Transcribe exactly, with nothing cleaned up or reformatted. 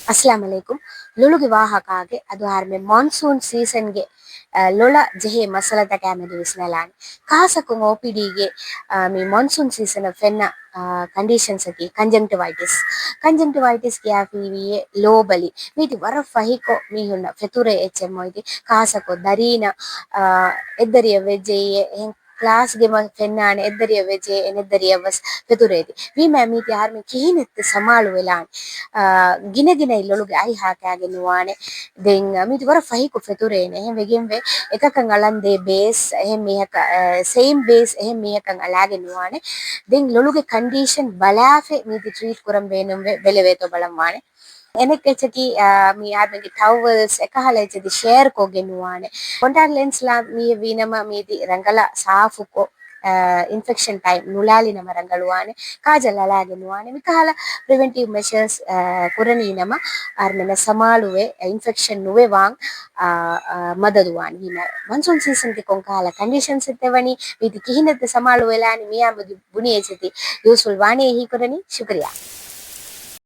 އައްސަލާމު ޢަލައިކުމް. ލޮޅުގެ ވާހަކާގެ އަދު އަހަރުމެން މޮންސޫން ސީޒަންގެ، އަ، ލޮޅަށް ޖެހޭ މައްސަލަތަކާ މެދު ވިސްނަލާނެ. ޚާއްޞަކޮށް އޯޕީޑީގެ، އަ، މި މޮންސޫން ސީޒަނަށް ފެންނަ، އަ، ކަންޑިޝަންސަކީ ކަންޖަންކްޓިވައިޓިސް. ކަންޖަންކްޓިވައިޓިސް ކިޔާފީވީއޭ ލޯބަލި. މީތި ވަރަށް ފަހިކޮށް މީހުންނަށް ފެތުރޭ އެއްޗެއް މޮއިތި. ޚާއްޞަކޮށް ދަރީނަށް، އަ، އެއްދަރިއަށް ވެއްޖެއްޔޭ އެހެން ކްލާސްގެ މަ-، ފެންނާނެ އެއްދަރިއަށް ވެއްޖެ އެނެއްދަރިއަށް ވެސް ފެތުރޭތި. ވީމާ މީތި އަހަރުމެން ކިހިނެއްތަ ސަމާލު ވެލާނެ. އާ، ގިނަ ގިނައިން ލޮޅުގެ އަތް ހާކާގެން ނުވާނެ. ދެން، އާ، މީތި ވަރަށް ފަހިކޮށް ފެތުރޭނެ. އެހެން ވެގެންވެ އެކަކަށް އަޅަން ދޭ ބޭސް އެހެން މީހަކަށް، އާ، ސެއިމް ބޭސް އެހެން މީހަކަށް އަޅާގެން ނުވާނެ. ދެން ލޮޅުގެ ކަންޑީޝަން ބަލާފަ މީތި ޓްރީޓް ކުރަން ބޭނުންވެ ބެލެވޭތޯ ބަލަން ވާނެ. އަނެއް އެއްޗަކީ، އާ، މި އާދަމްގެ ޓަވަލްސް އެކަހަލަ އެއްޗެތި ޝެއަރ ކޮށްގެން ނުވާނެ. ކޮންޓާކްޓް ލެންސް ލާ މީހެއް ވީނަމަ މީތި ރަނގަޅަށް ސާފުކޮށް، އާ، އިންފެކްޝަން ޓައިމް ނުލާލިނަމަ ރަނގަޅުވާނެ. ކާޖަލް އަޅާގެން ނުވާނެ. މިކަހަލަ ޕްރިވެންޓިވް މެޝަރސް، އާ، ކުރަނީ ނަމަ އަހަރުމެންނަށް ސަމާލުވެ އިންފެކްޝަން ނުވެވާން، އާ، އާ، މަދަދުވާނެ. ހީމަ މޮންސޫން ސީޒަންގެ ކޮންކަހަލަ ކަންޑިޝަންސް އެއް ވަނީ މީތި ކިހިނެއްތަ ސަމާލު ވެލާނީ މިއާ މެދު ބުނި އެއްޗެތި ޔޫސްފުލް ވާނެ އެހީ ކުރަނީ. ޝުކުރިއްޔާ.